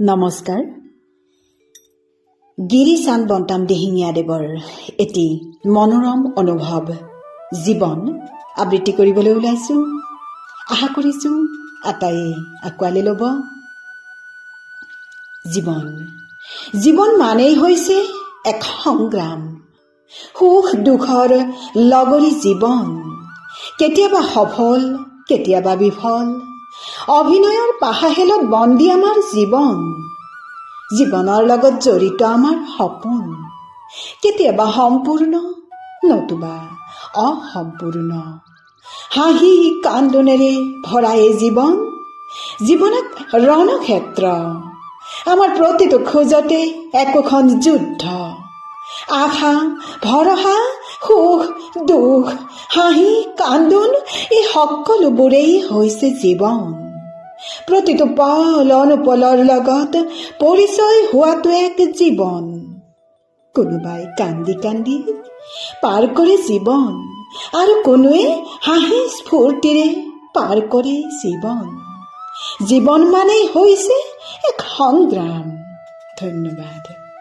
নমস্কাৰ। গিৰিচান্দ বন্তাম দিহিঙীয়াদেৱৰ এটি মনোৰম অনুভৱ "জীৱন" আবৃত্তি কৰিবলৈ ওলাইছোঁ। আশা কৰিছোঁ আটাইয়ে আঁকোৱালি ল'ব। জীৱন, জীৱন মানেই হৈছে এক সংগ্ৰাম, সুখ দুখৰ লগৰী জীৱন। কেতিয়াবা সফল, কেতিয়াবা বিফল। অভিনয়ৰ পাহাহেলত বন্দী আমাৰ জীৱন। জীৱনৰ লগত জড়িত আমাৰ সপোন, কেতিয়াবা সম্পূৰ্ণ, নতুবা অসম্পূৰ্ণ। হাঁহি কান্দোনেৰে ভৰা এই জীৱন। জীৱন এক ৰণক্ষেত্ৰ। আমাৰ প্ৰতিটো খোজতে একোখন যুদ্ধ। আশা, ভৰসা, সুখ দুখ, হাঁহি কান্দোন, এই সকলোবোৰেই হৈছে জীৱন। প্ৰতিটো পল অনুপলৰ লগত পৰিচয় হোৱাটো এক জীৱন। কোনোবাই কান্দি কান্দি পাৰ কৰে জীৱন আৰু কোনোৱে হাঁহি স্ফূৰ্তিৰে পাৰ কৰে জীৱন। জীৱন মানেই হৈছে এক সংগ্ৰাম। ধন্যবাদ।